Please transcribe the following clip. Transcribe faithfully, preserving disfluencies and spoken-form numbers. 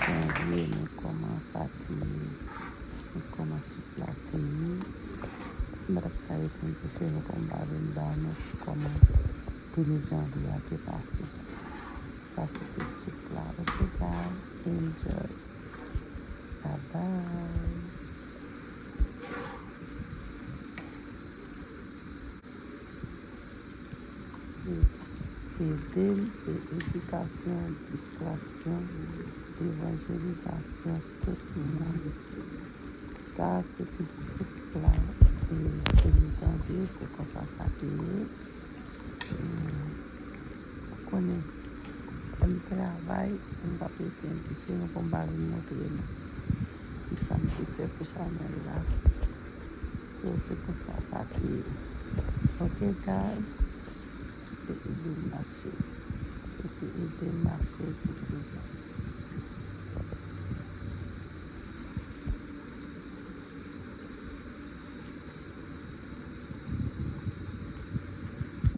Janvye, men kòman sa te ye, men kòman soup la te ye. M pa t ap ka etenn dife nou pou m pa vin ba nou kòman premye janvye a te pase. Sa se te soup la. Ok, guys, enjoy. Bye bye. Ede m se edikasyon, distraksyon, evanjelizasyon, tout moun. Sa se te soup la, e, premye janvye, se konsa sa te ye. Ou konnen, lè m travay, m p ap etenn dife nou pou m pa vin montre nou kisa m te fè pou chanèl la. So, se konsa sa te ye. Ok, guys? Se te ede m mache. Se te ede m mache, se te